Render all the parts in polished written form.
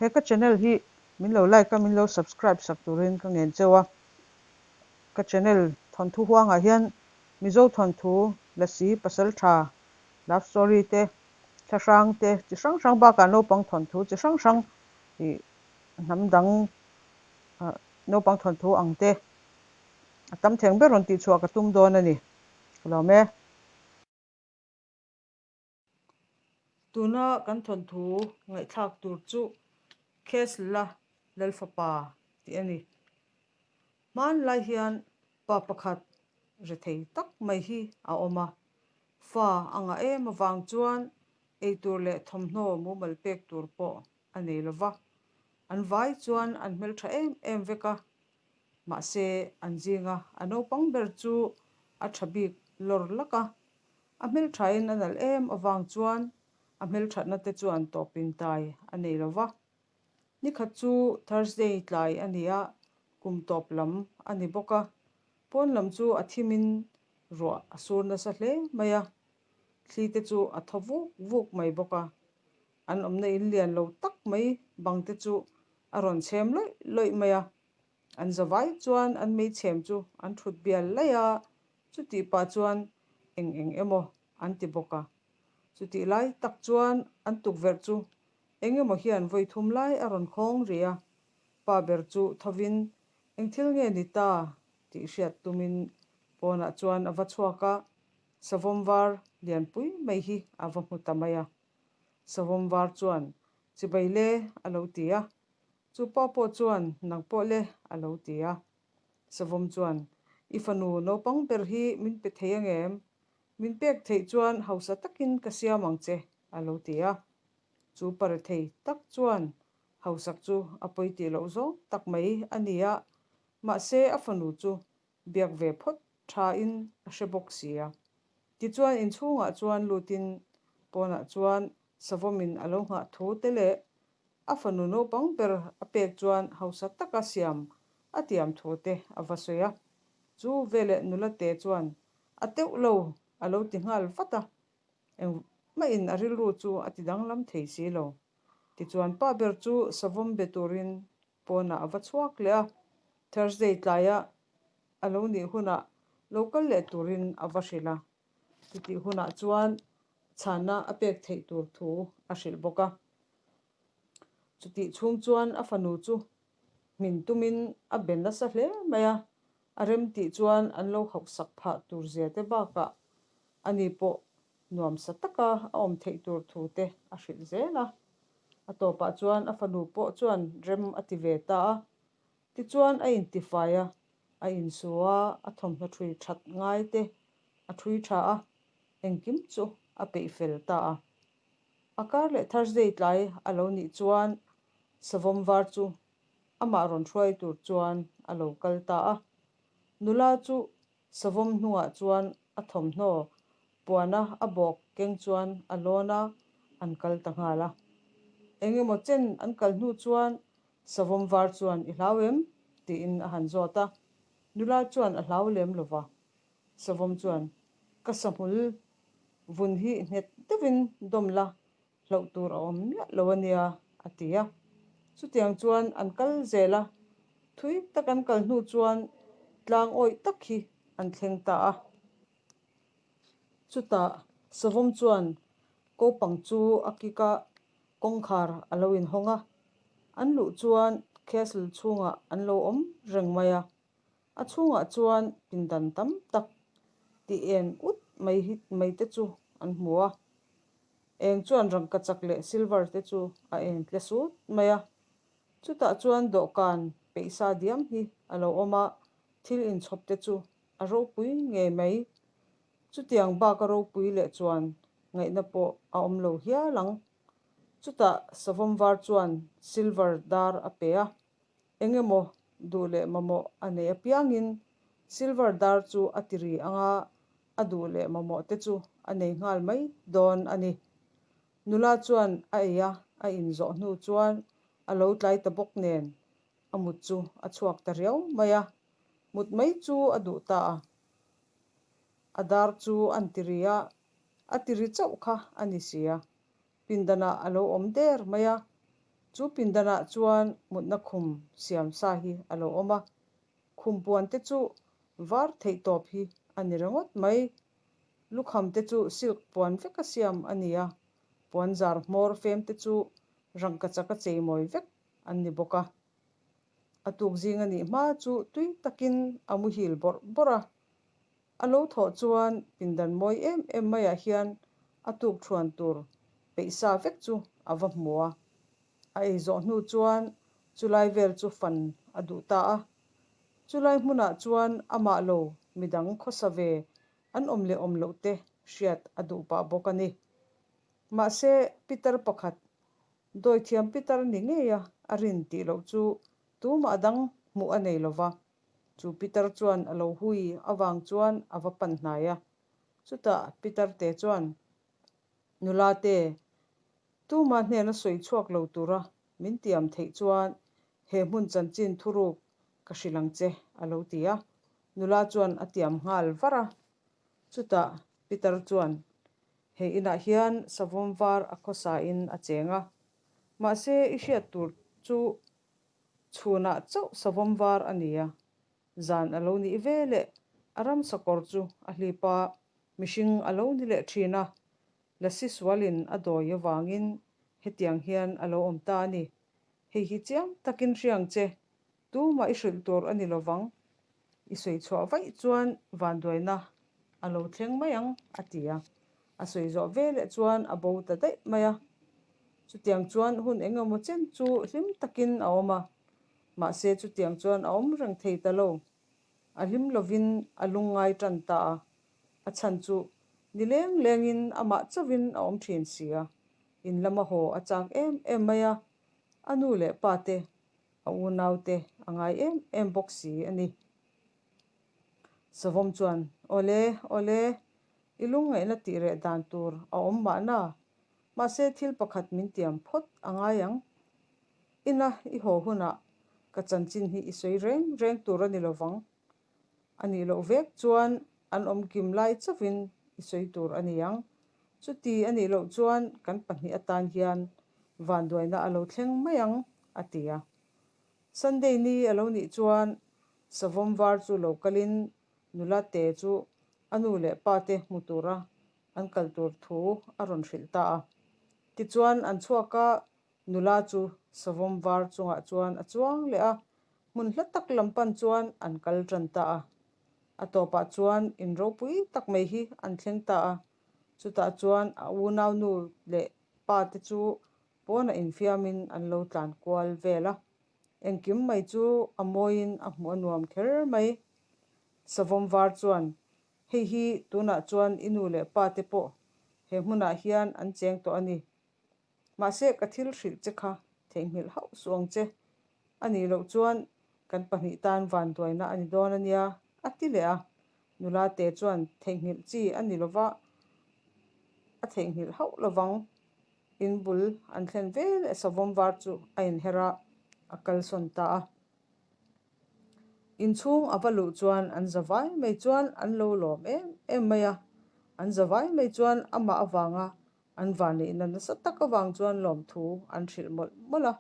He ka channel hi min lo like a, min lo subscribe sak turin ka ngen cheu a. Ka channel thawnthu huangah hian Mizo thawnthu, Lasi, Pasaltha, Love story te, thlahrang te chi hrang hrang bakah naupang thawnthu chi hrang hrang ih hnam dang naupang thawnthu ang te a tam theng ber rawn tihchhuah ka tum dawn a ni. Ka lawm e. Tuna kan thawnthu ngaihthlak tur chu Khesla Lalfapa tih a ni. Hmanlai hian pa pakhat rethei tak mai hi a awm a, fa a ngah em avang chuan eitur leh thawmhnaw mumal pek tur pawh a nei lo va, an vai chuan an hmeltha em em vek a, mahse an zinga a naupang ber chu a tha bik lawr lak a, A hmelthain a nalh em avang chuan a hmelthatna te chuan tawpin tai a nei lo va. Nikhat chu Thursday tlai a ni a, kum tawp lam a ni bawk a. Pawn lam chu a thimin ruah a sur nasa hle mai a, thli te chu a thaw vuk vuk mai bawk a. An awmna in lian lo tak mai bang te chu a rawn chhem lawih lawih mai a. An zavai chuan an meichhem chu an thut bial laih a, Chutih pah chuan eng eng emaw an ti bawk a. Chutih lai tak chuan an tukverh chu eng emaw hian vawi thum lai a rawn khawng ri a. Pa ber chu thovin eng thil nge ni ta tih hriat tumin pawnah chuan a va chhuak a, savawm var lianpui mai hi a va hmu ta mai a. Savawm var chuan chibai le a lo ti a, chu pa pawh chuan nang pawh le a lo ti a. Savawm chuan, I fanu naupang ber hi min pe thei ang em? Min pek theih chuan hausa takin ka siam ang che, a lo ti a. Chu pare thei tak chuan hausak chu a pawi tih loh zawng tak mai a ni a, mahse a fanu chu biak ve phawt thain a hre bawk si a. Tichuan inchhungah chuan lutin pawnah chuan Savawmin a lo nghah thu te leh A fanu naupang ber a pek chuan hausa taka siam a tiam thu te a va sawi a. Chu veleh nula te chuan a teuh lo a lo ti nghal vat a. Engmahin a rilru chu a ti danglam thei si lo. Tichuan pa ber chu savawm be turin pawnah a va chhuak leh a. Thursday tlaia a lo nih hunah lo kal leh turin a va hrilh a. Chutih hunah chuan chhanna a pek theih tur thu a hrilh bawk a. Chutih chhung chuan a fanu chu hmin tumin a be nasa hle mai a, a rem tih chuan an lo hauhsak phah tur zia te bakah ani pawh nuamsa taka a awm theih tur thu te a hrilh zel a. A tawpah chuan a fanu pawh chuan rem a ti ve ta a, tichuan a intifai a, a insu a, a thawmhnaw ṭhui ṭhat ngai te a ṭhui ṭha a, engkim chu a peih fel ta a. A kar leh Thursday tlai a lo nih chuan savawm var chu amah rawn hruai tur chuan a lo kal ta a. Nula chu savawm hnungah chuan a thawmhnaw puana a bawk keng chuan a lawn a, an kal ta nghal a. Eng emaw chen an kal hnu chuan savawm var chuan i hlau em? tiin a han zawt a. Nula chuan a hlau lem lo va. Savawm chuan, Ka sahmul vun hi nghet deuhin dawm la, hlauh tur a awm miah lo a nia, a ti a. Chutiang chuan an kal zel a, thui tak an kal hnu chuan tlang awih tak hi an thleng ta a. Chutah Savawm chuan kopang chu a kik a, kawngkhar a lo inhawng a. An luh chuan castle chhungah an lo awm reng mai a. A chhungah chuan pindan tam tak tih en ut mai hi mai te chu an hmu a. Eng chuan rangkachak leh silver te chu a en tle sut mai a. Chutah chuan dawhkan peihsa diam hi a lo awm a, thil inchhawp te chu a ropui ngei mai. Chutiang bak a ropui leh chuan ngaihna pawh a awm lo hial ang. Chutah savawm var chuan silver dar a pe a, Eng emaw duh leh mamawh a nei apiangin silver dar chu a ti ri ang a, a duh leh mamawh te chu a nei nghal mai dawn a ni. Nula chuan a ei a, a inzawh hnu chuan a lo tlai ta bawk nen a mut chu a chhuak ta riau mai a, mut mai chu a duh ta a. A dar chu an ti ri a, a ti ri chauh kha a ni si a, pindanah a lo awm der mai a. Chu pindanah chuan mutna khum siam sa hi a lo awm a, khum puan te chu var theih tawp hi a ni ringawt mai. Lukham te chu silk puan veka siam a ni a, puan zar hmawr fem te chu rangkachak a cheimawi vek an ni bawk a. A tuk zing a nih hma chu tui takin a muhil bawrh bawrh a. A lo thawh chuan pindan mawi em em maiah hian a tuk thuan tur peih sa vek chu a va hmu a. A ei zawh hnu chuan chulai vel chu fan a duh ta a. Chulai hmunah chuan amah lo midang khawsa ve an awm leh awm loh te hriat a duh pah bawk a ni. Mahse Peter pakhat Dawithiam pitar ni ngeia a rin tih loh chu tumah dang hmuh a nei lova, chu pitar chuan a lo hui avang chuan a va pan hnai a. Chutah pitar te chuan, Nula te, tuma hnena sawi chhuak lo tura min tiam theih chuan he hmun chanchin thuruk ka hrilh ang che, a lo ti a. Nula chuan a tiam nghal var a. Chutah pitar chuan, He inah hian savawm var a khawsain a cheng a, mahse i hriat tur chu chhunah chauh savawm var a ni a, zan a lo nih ve leh a ramsa kawr chu a hlip a, mihring a lo ni leh thin a, lasi sualin a dawi avangin hetiang hian a lo awm ta a ni. Hei hi chiang takin hriang che, tumah i hrilh tur a ni lovang. I sawi chhuah vaih chuan vanduaina a lo thleng mai ang, a ti a. A sawi zawh veleh chuan a bo ta daih mai a. Chutiang chuan hun eng emaw chen chu hlim takin a awm a, mahse chutiang chuan a awm reng thei ta lo. A hlim lovin a lungngai tan ta a, a chhan chu ni leng lengin amah chauhin a awm thin si a, in lama haw a chak em em mai a, a nu leh pa te A unaute a ngai em em bawk si a ni. Savawm chuan, Awle, awle, i lungngaihna tih reh dan tur a awm mahna, mahse thil pakhat min tiam phawt a ngai ang. Ina i haw hunah ka chanchin hi i sawi reng reng tur a ni lovang. A nih loh vek chuan an awm kim lai chauhin i sawi tur a ni ang. Chuti a nih loh chuan kan pahnih atan hian vanduaina a lo thleng mai ang, a ti a. Sunday ni a lo nih chuan savawm var chu lo kalin nula te chu a nu leh pa te hmu tura an kal tur thu a rawn hrilh ta a. Tichuan an chhuak a, Nula chu savawm var chungah chuan a chuang leh a, hmun hla tak lam pan chuan an kal tan ta a. A tawpah chuan in ropui tak mai hi an thleng ta a, chutah chuan a unaunu leh pa te chu pawnah infiamin an lo tlan kual vel a. Engkim mai chu a mawiin a hmuh a nuam kher mai. Savawm var chuan, Hei hi tunah chuan i nu leh pa te pawh he hmunah hian an cheng tawh a ni. Mahse, ka thil hrilh che kha theihnghilh hauh suh ang che. A nih loh chuan kan pahnih tan vanduaina a ni dawn a nia, a ti leh a. Nula te chuan theihnghilh chi a ni lova, a theihnghilh hauh lovang. In bul an thlen veleh savawm var chu a inher a, a kalsawn ta a. Inchhung a va luh chuan an za vai mai chuan an lo lawm em em mai a. An za vai mai chuan amah avanga An vanneihna nasa tak avang chuan lawmthu an hrilh mawlh mawlh a,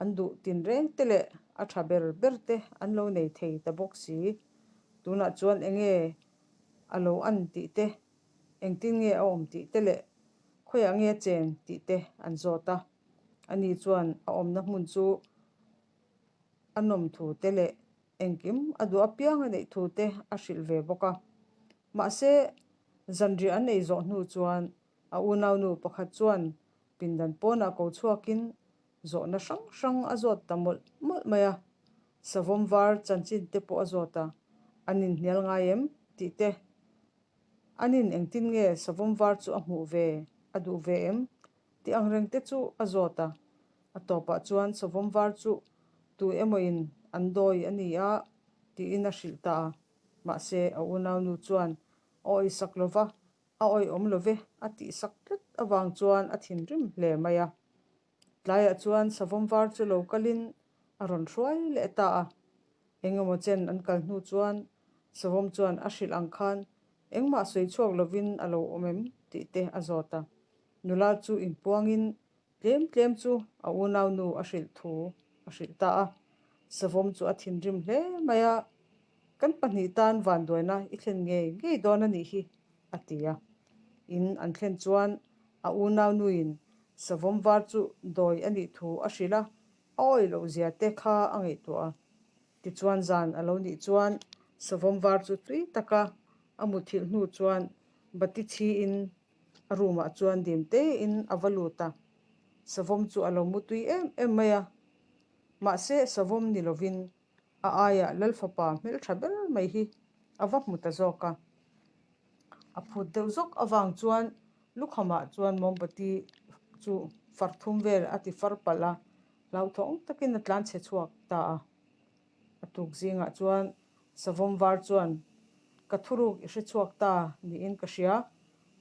an duh tinreng te leh a tha ber ber te an lo nei thei ta bawk si. Tunah chuan enge a lo an tih te, engtin nge a awm tih te leh khawiah nge a chen tih te an zawt a. Ani chuan a awmna hmun chu a nawm thu te leh engkim a duh apiang a neih thu te a hrilh ve bawk a. Mahse, zanriah an ei zawh hnu chuan a unaunu pakhat chuan pindan pawnah ko chhuakin zawhna hrang hrang a zawt ta mawlh mawlh mai a. Savawm var chanchin te pawh a zawt a, an inhnial ngai em tih te, an in engtin nge savawm var chu a hmuh ve, a duh ve em tih ang reng te chu a zawt a. A tawpah chuan savawm var chu tu emawin an dawi a ni a tiin a hrilh ta a. Mahse, a unaunu chuan a awisak lo va, a awihawm lo ve a tihsak tlat avang chuan a thinrim hle mai a. Tlaiah chuan savawm var chu lo kalin a rawn hruai leh ta a. Engemaw chen an kal hnu chuan savawm chuan a hrilh ang khan engmah sawi chhuak lovin a lo awm em tih te a zawt a. Nula chu inpuangin. Tlem tlem chu a unaunu a hrilh thu a hrilh ta a. Savawm chu a thinrim hle mai a, Kan pahnih tan vanduaina i thlen ngei ngei dawn a nih hi, a ti a. In an thlen chuan a unaunuin savawm var chu dawi a nih thu a hrilh a, a awih loh zia te kha a ngaihtuah a. Tichuan zan a lo nih chuan savawm var chu tui taka a muthilh hnu chuan bati chhiin a room ah chuan dim tein a va lut a, savawm chu a lo mu tui em em mai a. Mahse savawm ni lovin a aiah Lalfapa hmeltha ber mai hi a va hmu ta zawk a. A phut deuh zawk avang chuan lukhamah chuan mawmbati chu far thum vel a ti far palh a, hlauthawng takin a tlan chhe chhuak ta a. A tuk zingah chuan savawm var chuan ka thuruk i hre chhuak ta niin ka hria.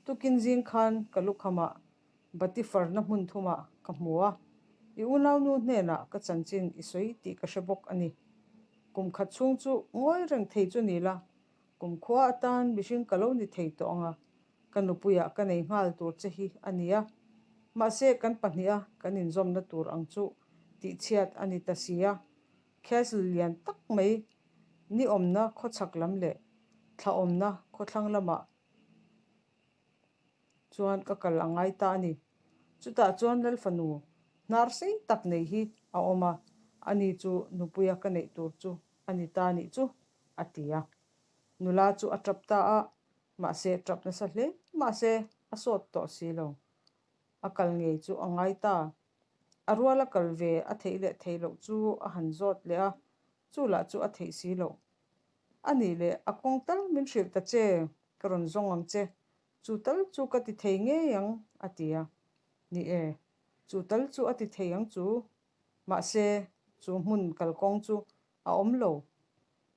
Tukin zing khan ka lukhamah bati farna hmun thumah ka hmu a, i unaunu hnenah ka chanchin i sawi tih ka hre bawk a ni. Kum khat chhung chu ngawi reng thei chu ni la, kum khua atan mihring ka lo ni thei tawh ang a, ka nupuiah ka nei nghal tur che hi a ni a. Mahse kan pahniha kan inzawmna tur ang chu tihchhiat a ni ta si a, Castle lian tak mai ni awmna khawchhak lam leh thla awmna khawthlang lamah chuan ka kal a ngai ta a ni. Chutah chuan Lalfanu hnar sei tak nei hi a awm a, ani chu nupuia ka neih tur chu a ni ta nih chu, a ti a. Nula chu a tap ta a, mahse tap nasa hle mahse a sawt tawh si lo. A kal ngei chu a ngai ta. A ruala kal ve a theih leh theih loh chu a han zawt leh a, chu lah chu a theih si loh. A nih leh a kawng tal min hrilh ta che, ka rawn zawng ang che, chu tal chu ka ti thei ngei ang, a ti a. Ni e, chu tal chu a ti thei ang chu. Mahse, chu hmun kalkawng chu a awm lo.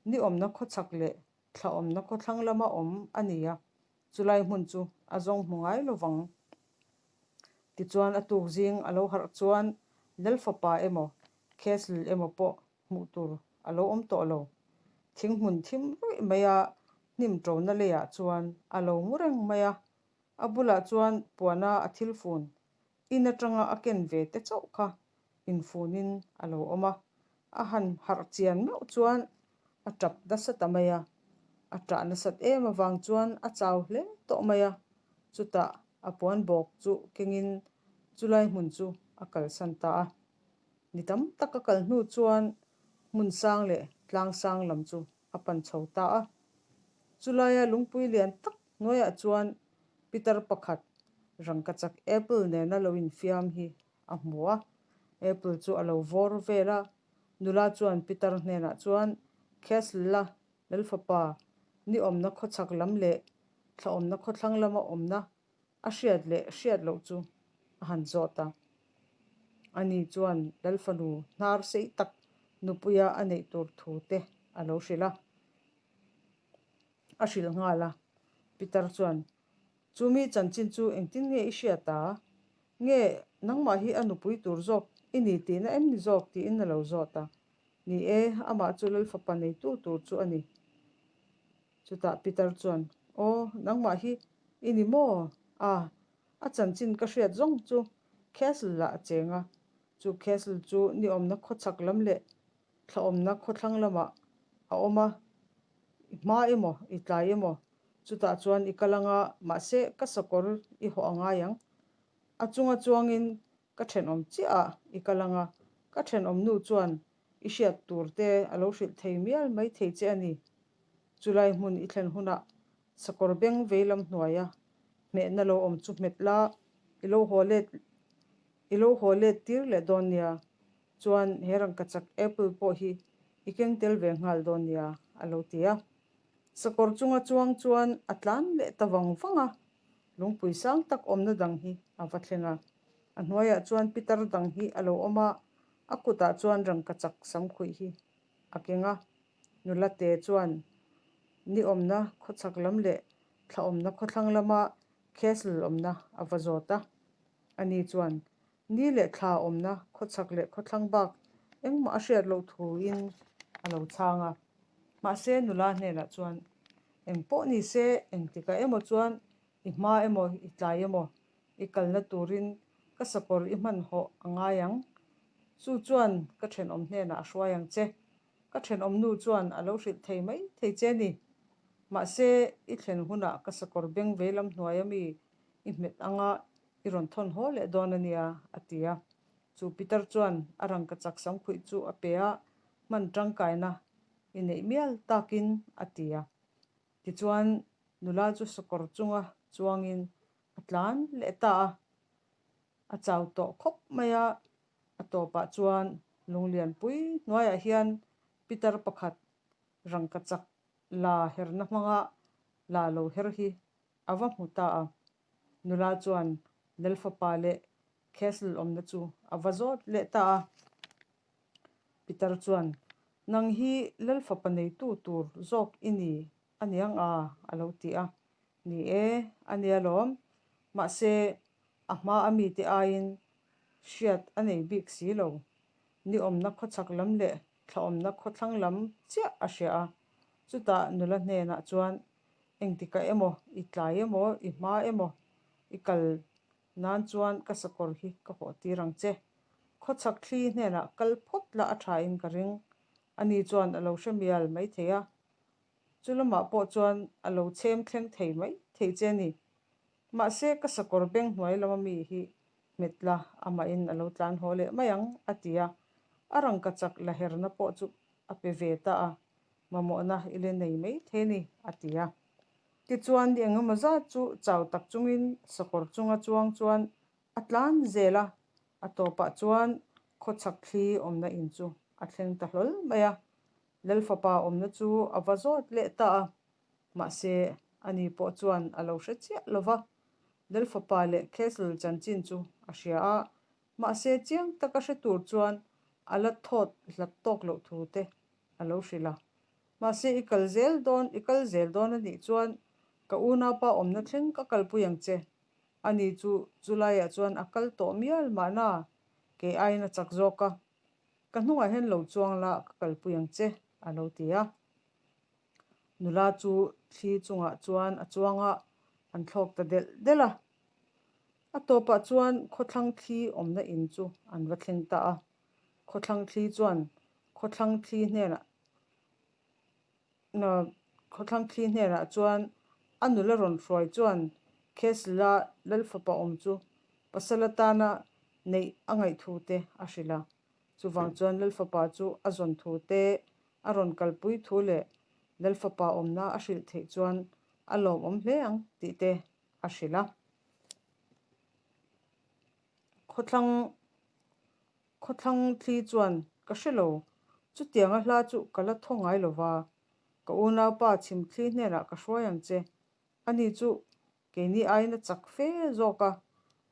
Ni awmna khawchhak leh thla awmna khawthlang lama awm a ni a, chulai hmun chu a zawng hmu ngai lo vang. Tichuan a tuk zing a lo harh chuan Lalfapa emaw, Castle emaw pawh hmuh tur a lo awm tawh lo. Thing hmun thim ruih maia hnim ṭona leiah chuan a lo mu reng mai a, a bulah chuan puana a thil fun in aṭanga a ken ve te chauh kha infunin a lo awm a, a han harh chian meuh chuan a ṭap nasa ta mai a, a ṭah nasat em avang chuan a chau hle tawh mai a, chutah a puan bawk chu kengin chulai hmun chu a kalsan ta a. Ni tam tak a kal hnu chuan hmun sang leh tlang sang lam chu a pan chho ta a. Chulaia lungpui lian tak hnuaiah chuan pitar pakhat rangkachak apple nena lo infiam hi a hmu a. Apple chu a lo vawr vel a, nula chuan pitar hnenah chuan Castle la Lalfapa ni awmna khawchhak lam leh thla awmna khawthlang lama awmna a hriat leh hriat loh chu a han zawt a. Ani chuan Lalfanu hnar sei tak nupuia a neih tur thu te a lo hrilh a, a hrilh nghal a. Pitar chuan, Chu mi chanchin chu engtin nge i hriat a? Nge nangmah hi a nupui tur zawk i ni tihna em ni zawk? tiin a lo zawt a. Ni e, amah chu Lalfapa neitu tur chu a ni. Chutah Pitar chuan, Aw, nangmah hi i ni maw? A, a chanchin ka hriat zawng chu Castle ah a cheng a, chu Castle chu ni awmna khawchhak lam leh thla awmna khawthlang lamah a awm a, i hma emaw, i tlai emaw, chutah chuan i kal anga, mahse ka sakawr i hawh a ngai ang. A chunga chuangin ka thenawm chiah ah i kal anga, ka thenawm nu chuan i hriat tur te a lo hrilh thei mial mai thei che a ni. Chulai hmun i thlen hunah sakawr beng veilam hnuaia hmehna lo awm chu hmet la, i lo haw let i lo haw let tir leh dawn nia. Chuan he rangkachak apple pawh hi i keng tel ve nghal dawn nia, a lo ti a. Sakawr chunga chuang chuan a tlan leh ta vang vang a, lungpui sang tak awmna dang hi a va thleng a. A hnuaiah chuan pitar dang hi a lo awm a, a kutah chuan rangkachak samkhuih hi a keng a. Nula te chuan ni awmna khawchhak lam leh thla awmna khawthlang lama castle awmna a va zawt a. Ani chuan ni leh thla awmna khawchhak leh khawthlang bak engmah a hriat loh thuin a lo chhang a. Mahse nula hnenah chuan eng pawh ni se engtikah emaw chuan i hma emaw i tlai emaw i kalna turin. Ka sakawr i hman hawh a ngai ang. Chu chuan ka thenawm hnenah a hruai ang che. Ka thenawm nu chuan a lo hrilh thei mai thei che ni. Mahse, i thlen hunah ka sakawr beng vei lam hnuai ami i hmet anga i rawn thawn haw leh dawn a nia, a ti a. Chu Peter chuan a rangkachak samkhuih chu a pe a, hman tangkaina i neih mial takin, a ti a. Tichuan, nula chu sakawr chunga chuangin a tlan leh ta a. A chau tawh khawp mai a, a tawpah chuan lunglianpui hnuaiah hian Peter pakhat rangkachak la herna hmanga la lo her hi a va hmu ta a. Nula chuan Lalfapa leh Castle awmna chu a va zawt leh ta a. Peter chuan, Nang hi Lalfapa neitu tur zawk i ni a niang a? a lo ti a. Ni e, a nia lawm. Mahse, a hma a mite aiin hriat a nei bik si lo. Ni awmna khawchhak lam leh thla awmna khawthlang lam chiah a hria a. Chutah nula hnenah chuan, Engtikah emaw, i tlai emaw, i hma emaw, i kal nan chuan ka sakawr hi ka hawh tir ang che. Khawchhak thli hnenah kal phawt la a tha in ka ring. Ani chuan a lo hre mial mai thei a. Chu lamah pawh chuan a lo chhem thleng thei mai thei che a ni. Mahse ka sakawr beng hnuai lama mi hi hmet la, amahin a lo tlan haw leh mai ang, a ti a. A rangkachak la herna pawh chu a pe ve ta a, mamawhna i le nei mai thei a ni, a ti a. Tichuan ni engemaw zat chu chau tak chungin sakawr chunga chuang chuan a tlan zel a, a tawpah chuan khawchhak thli awmna in chu a thleng ta hlawl mai a. Lalfapa awmna chu a va zawt leh ta a, mahse ani pawh chuan a lo hre chiah lo va. Lalfapa leh Castle chanchin chu a hria a, mahse chiang taka hre tur chuan a la thawt hlat tawk loh thu te a lo hrilh a. Mahse i kal zel dawn, i kal zel dawn a nih chuan ka unaupa awmna thleng ka kalpui ang che. Ani chu chulaiah chuan a kal tawh mial mahna kei aiin a chak zawk a. Ka hnungah hian lo chuang la ka kalpui ang che, a lo ti a. Nula chu thli chungah chuan a chuang a, an thlawk ta delh delh a. A tawpah chuan khawthlang thli awmna in chu an va thleng ta a. Khawthlang thli chuan khawthlang thli hnenah khawthlang thli hnenah chuan a nula rawn hruai chuan Castle-a Lalfapa awm chu pasal atana neih a ngaih thu te a hrilh a. Chuvang chuan Lalfapa chu a zawn thu te a rawn kalpui thu leh Lalfapa awmna a hrilh theih chuan a lawmawm hle ang tih te a hrilh a. Khawthlang Khawthlang thli chuan ka hre lo, chutianga hla chu ka la thaw ngai lo va, ka unaupa chhimthli hnenah ka hruai ang che. Ani chu keini aiin a chak fe zawk a,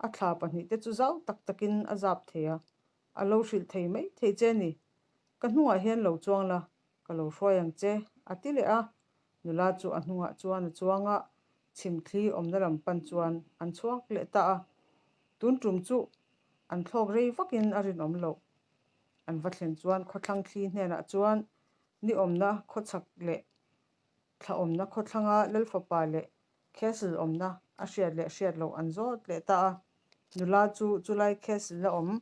a thla pahnihte chu zau tak takin a zap thei a, a lo hrilh thei mai thei che a ni. Ka hnungah hian lo chuang la, ka lo hruai ang che, a ti leh a. Nula chu a hnungah chuan a chuang a, chhimthli awmna lam pan chuan an chhuak leh ta a. Tun tum chu an thlawk rei vakin a rinawm loh. An va thlen chuan khawthlang thli hnenah chuan ni awmna khawchhak leh thla awmna khawthlanga Lalfapa leh Castle awmna a hriat leh hriat loh an zawt leh ta a. Nula chu chulai Castle a awm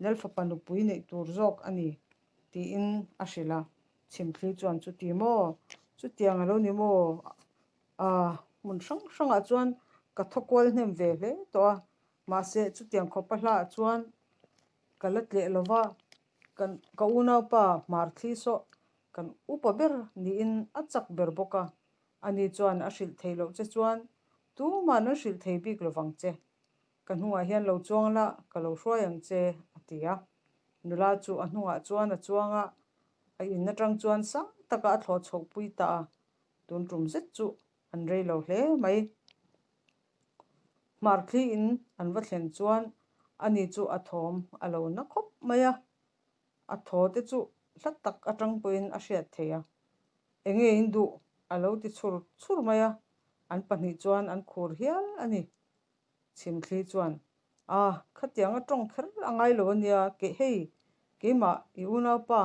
Lalfapa nupui neih tur zawk a ni tiin a hrilh a. Chhimthli chuan chuti maw? Chutiang a lo ni maw? A hmun hrang hrangah chuan ka thaw kual hnem ve hle tawh a, mahse chutiang khawpa hlaah chuan ka la tleh lo va, kan ka unaupa hmar thli sawh kan upa ber niin a chak ber bawk a, ani chuan a hrilh thei loh che chuan tuma'n an hrilh thei bik lovang che, ka hnungah hian lo chuang la ka lo hruai ang che a ti a. Nula chu a hnungah chuan a chuang a, a in atang chuan sang taka a thlawh chhoh pui ta a, Tun tum zet chu an rei lo hle mai. Hmarthli in an va thlen chuan ani chu a thawm a lo na khawp mai a, a thaw te chu hla tak atang pawhin a hriat thei a. Enge in duh? a lo ti chhur chhur mai a, an pahnih chuan an khur hial a ni. Chhimthli chuan, A, khatiang a tawng kher a ngai lo a nia, keh hei, keimah i unaupa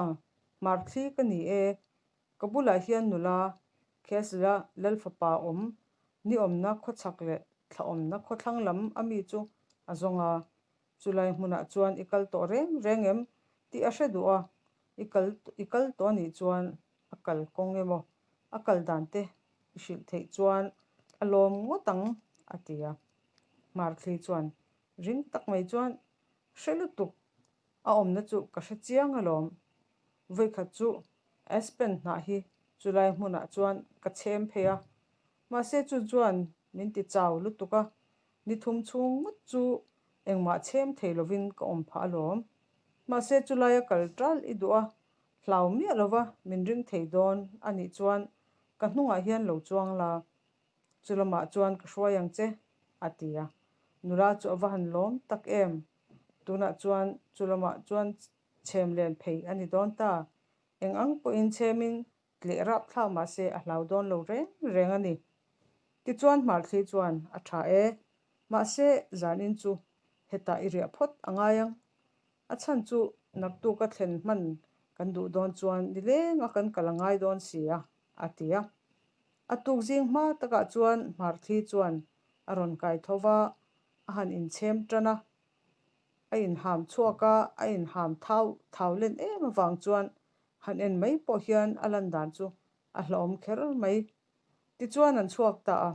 Hmarthli ka ni e, Ka bulah hian nula Castle-a Lalfapa awm ni awmna khawchhak leh thla awmna khawthlang lam a mi chu a zawng a. Chulai hmunah chuan i kal tawh reng reng em tih a hre duh a, i kal i kal tawh anih chuan a kal kawng emaw a kal dan te i hrilh theih chuan a lawm ngawt ang a ti a. Hmarthli chuan ring tak mai chuan hre lutuk a awmna chu ka hre chiang alawm. Vawikhat chu Aspen hnah hi chulai hmunah chuan ka chhem phei a, mahse chu chuan min ti chau lutuk a, Ni thum chhung ngawt chu engmah chhem thei lovin ka awm phah alawm. Mahse chulaia kal tal i duh a, hlau miah lova min ring thei dawn a nih chuan ka hnungah hian lo chuang la, chulamah chuan ka hruai ang che, a ti a. Nula chu a va han lawm tak em! Tunah chuan chulamah chuan chhem len phei a ni dawn ta. Eng ang pawhin chhemin Tleh rap thlak mah se a hlau dawn lo reng reng a ni. Tichuan Hmarthli chuan a tha e, mahse zanin chu hetah i riah phawt a ngai ang. A chhan chu naktuk a thlen hman kan duh dawn chuan nileng a kan kal a ngai dawn si a, a ti a. A tuk zing hma takah chuan Hmarthli chuan a rawn kai tho va, a han inchhem tan a. A inham chhuak a, a inham thau thau len em avang chuan Han en mai pawh hian a lan dan chu a hlauhawm kher mai. Tichuan an chhuak ta a,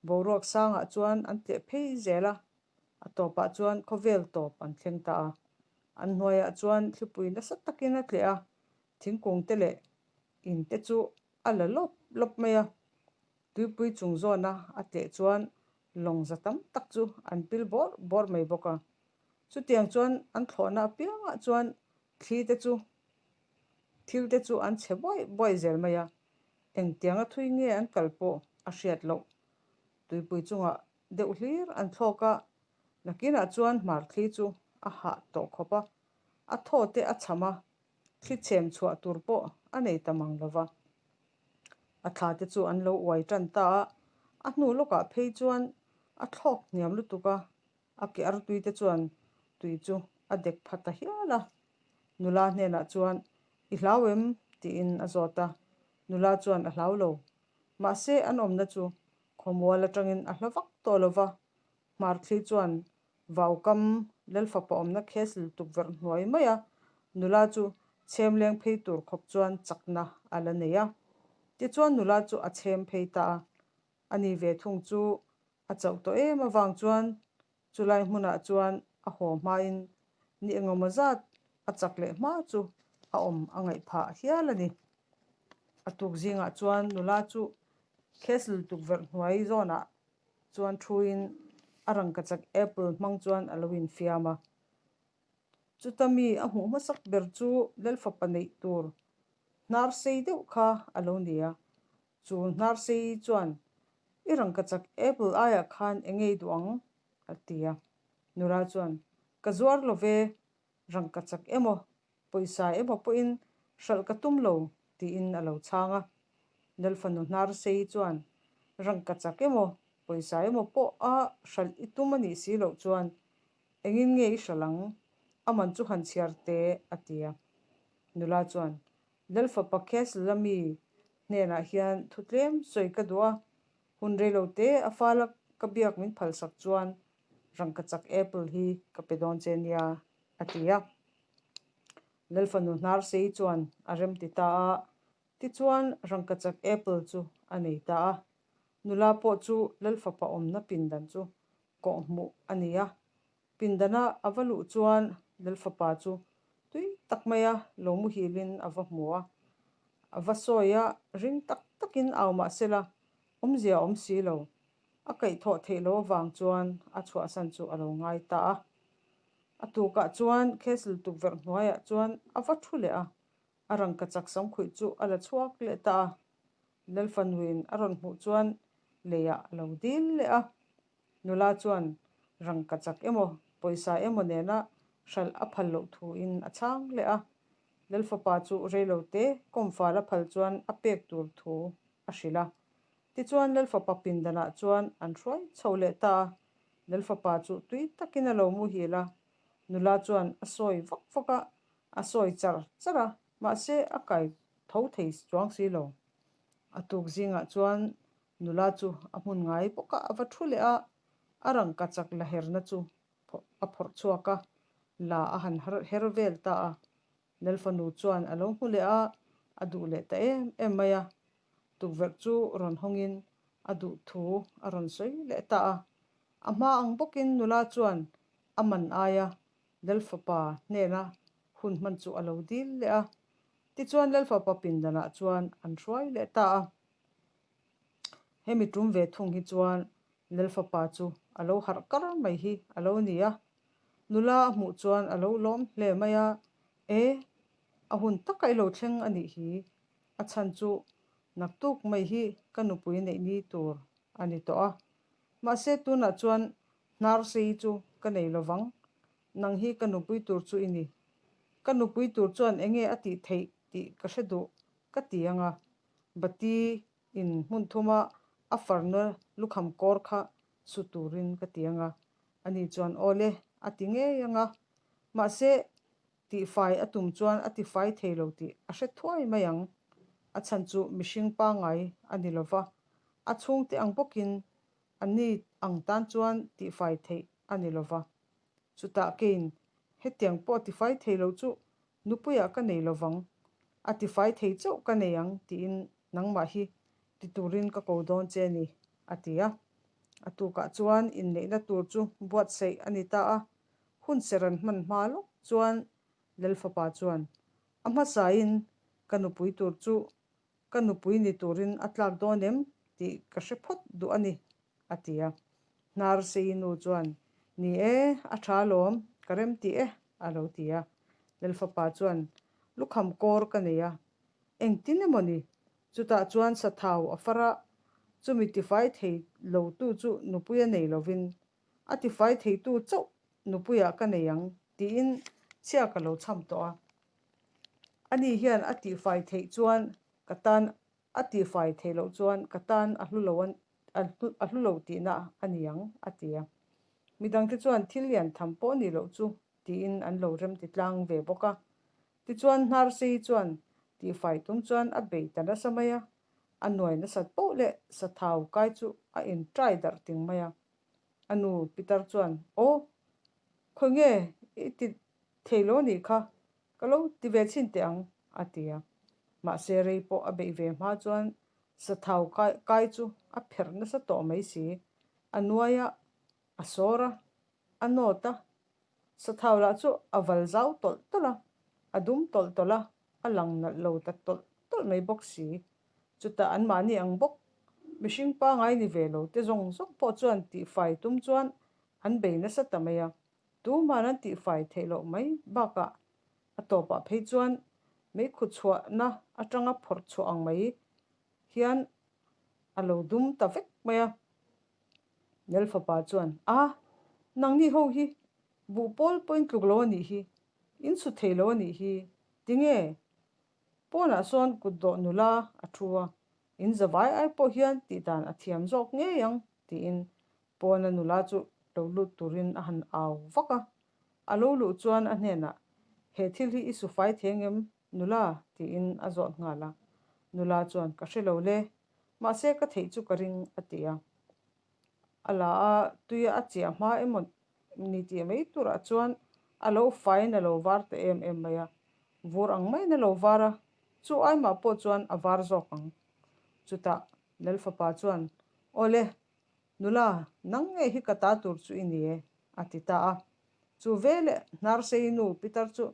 boruak sangah chuan an tleh phei zel a, a tawpah chuan khawvel tawp an thleng ta a. An hnuaiah chuan thlipui nasa takin a tleh a, thingkung te leh in te chu a la lawp lawp mai a. Tuipui chung zawna a tleh chuan lawng za tam tak chu an pil bawrh bawrh mai bawk a. Chutiang chuan an thlawhna apiangah chuan thli te chu Thil te chu an chhe buai buai zel mai a, engtianga thui nge an kal pawh a hriat loh. Tuipui chungah deuh hlir an thlawk a, nakinah chuan hmarthli chu a hah tawh khawp a, a thaw te a cham a, thli chhem chhuah tur pawh a nei ta mang lo va. A thla te chu an lo uai tan ta a, a hnu lawkah phei chuan a thlawk hniam lutuk a, A ke artui te chuan tui chu a dek pha ta hial a. Nula hnenah chuan, I hlau em? tiin a zawt a. Nula chuan a hlau lo. Mahse an awmna chu khawmual atangin a hla vak tawh lo va. Hmarthli chuan vaukam Lalfapa awmna castle tukverh hnuai mai a, nula chu chhem leng phei tur khawp chuan chakna a la nei a. Tichuan nula chu a chhem phei ta a. A ni ve thung chu A chauh tawh em avang chuan chulai hmunah chuan a haw hmain ni engemaw zat a chak leh hma chu a awm a ngaih phah hial a ni. A tuk zingah chuan nula chu castle tukverh hnuai zawnah chuan thuin a rangkachak apple hmang chuan a lo infiam a. Chuta mi a hmuh hmasak ber chu Lalfapa neih tur hnar sei deuh kha a lo ni a. Chu hnar sei chuan I rangkachak apple aiah khan eng ngei duh ang? a ti a. Nula chuan, Ka zuar lo ve, rangkachak emaw, pawisa emaw pawhin hralh ka tum lo, tiin a lo chhang a. Lalfanu hnar sei chuan, Rangkachak emaw, pawisa emaw pawh a hralh i tum a nih si loh chuan engin nge i hralh ang? A man chu han chhiar teh, a ti a. Nula chuan, Lalfapa Castle-a mi hnenah hian thu tlem sawi ka duh a, hun reilo te a fala ka biak min phalsak chuan rangkachak apple hi ka pe dawn che nia, a ti a. Lalfanu hnar sei chuan a rem ti ta a, tichuan rangkachak apple chu a nei ta a. Nula pawh chu Lalfapa awmna pindan chu kawhhmuh a ni a, Pindana a va luh chuan Lalfapa chu tui tak maia lo muhilin a va hmu a. A va sawi a, ring tak takin au mah sela, awmzia a awm si lo. A kaihthawh theih loh avang chuan a chhuahsan chu a lo ngai ta a. A tukah chuan castle tukverh hnuaiah chuan a va thu leh a, a rangkachak samkhuih chu a la chhuak leh ta a. Lalfanuin a rawn hmuh chuan leiah a lo dil leh a. Nula chuan rangkachak emaw, pawisa emaw nena hralh a phal loh thuin a chhang leh a. Lalfapa chu reilote kawmfal a phal chuan a pek tur thu a hrilh a. Tichuan Lalfapa pindanah chuan an hruai chho leh ta a. Lalfapa chu tui takin a lo muhil a. Nula chuan a sawi vak vak a, a sawi char char a, mahse a kai tho thei chuang si lo. A tuk zingah chuan Nula chu a hmun ngai bawk a, a va thu leh a, a rangkachak la herna chu a phawrh chhuak a, la a han her vel ta a. Lalfanu chuan a lo hmu leh a, a duh leh ta em em mai a. Tukverh chu rawn hawngin a duh thu a rawn sawi leh ta a. A hma ang bawkin nula chuan a man aia Lalfapa hnena hun hman chu a lo dil leh a. Tichuan Lalfapa pindanah chuan an hruai leh ta a. Hemi tum ve thung hi chuan Lalfapa chu a lo harh kar mai hi a lo ni a. Nula a hmuh chuan a lo lawm hle mai a, E, a hun taka i lo thleng a nih hi, a chhan chu naktuk mai hi ka nupui neih ni tur a ni tawh a. Mahse tunah chuan hnar sei chu ka nei lo vang, nang hi ka nupui tur chu i ni. Ka nupui tur chuan enge a tih theih tih ka hre duh ka ti ang a, Bati in hmun thuma a farna lukham kawr kha su turin ka ti ang a, ani chuan aw le a ti ngei ang a, mahse tihfai a tum chuan a tifai thei lo tih a hre thuai mai ang. A chhan chu mihring pangngai a ni lo va, a chhungte ang bawkin ani ang tan chuan tihfai theih a ni lo va. Chutah keiin hetiang pawh tifai thei lo chu Nupuiah ka nei lovang, a tifai thei chauh ka nei ang tiin nangmah hi ti turin ka ko dawn che ni, a ti a. A tukah chuan inneihna tur chu buatsaih a ni ta a, hun ser an hman hma lawk chuan Lalfapa chuan a hmasain ka nupui tur chu ka nupui ni turin a tlak dawn em tih ka hre phawt duh a ni, a ti a. Hnar Sei nu chuan, Ni e, a tha alawm, ka remti e, a lo ti a. Lalfapa chuan, Lukham kawr ka nei a, engtin emaw ni? Chutah chuan sathau a far a, chumi tifai thei lotu chu nupuia nei lovin, a tifai theitu chauh nupuiah ka nei ang, tiin chhia ka lo chham tawh a. Ani hian a tihfai theih chuan ka tan a tihfai theih loh chuan ka tan a hlu lo a hlu lo tihna a ni ang, a ti a. Midangte chuan thil lian tham pawh nih loh chu tiin an lo remti tlang ve bawk a. Tichuan Hnarsei chuan tihfai tum chuan a bei ta nasa mai a, a nuai nasat poh leh sathau kai chu a inṭai darh ting mai a. A nu Pitar chuan, Aw, khawi nge i ti thei lo anih kha, ka lo ti ve chhin teh ang, a ti a. Mahse rei pawh a beih ve hma chuan sathau kai kai chu a pherh nasa tawh mai si. A nuai a, a sawr a, a nawt a. Sathau lah chu a val zau tawlh tawlh a, a dum tawlh tawlh a, a lang nalh lo ta tawlh tawlh mai bawk si. Chutah anmahni ang bawk, mihring pangai ni ve lo te zawng zawng pawh chuan tihfai tum chuan an bei nasa ta mai a. Tuman an tihfai theih loh mai bakah a tawpah phei chuan meikhu chhuahna atanga phawrh chhuah ang mai hian a lo dum ta vek mai a. Lalfapa chuan, A, nangni ho hi buh pawl pawhin tluk lo a nih hi, in chhut thei lo a nih hi, tinge? Pawnah sawn kut dawh nula a thu a, in zavai ai pawh hian tih dan a thiam zawk ngei ang, tiin Pawna nula chu lo lut turin a han au vak a. A lo luh chuan a hnenah, He thil hi i su fai thei angem nula? tiin a zawt nghal a. Nula chuan, Ka hre lo le, mahse ka theih chu ka ring, a ti a. A la a, tuia a chiah hma emaw ni tih mai turah chuan a lo faiin a lo var ta em em mai a. Vur ang maiin a lo var a, chu aimah pawh chuan a var zawk ang. Chutah Lalfapa chuan, Awle, Nula, nang ngei hi ka ta tur chu i ni e, a ti ta a. Chu veleh Hnarsei nu Pitar chu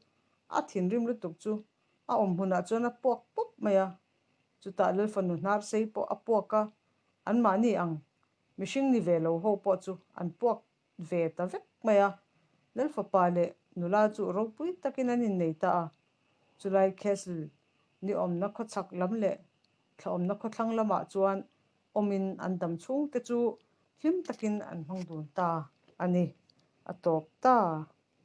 a thinrim lutuk chu a awm hmunah chuan a puak pawp mai a. Chutah Lalfanu Hnarsei pawh a puak a, anmahni ang mihring ni ve lo ho pawh chu an puak ve ta vek mai a. Lalfapa leh nula chu ropui takin an innei ta a. Chulai Castle ni awmna khawchhak lam leh thlaawmna khawthlang lamah chuan awmin an dam chhungte chu hlim takin an hmang dun ta a ni, a tawp ta.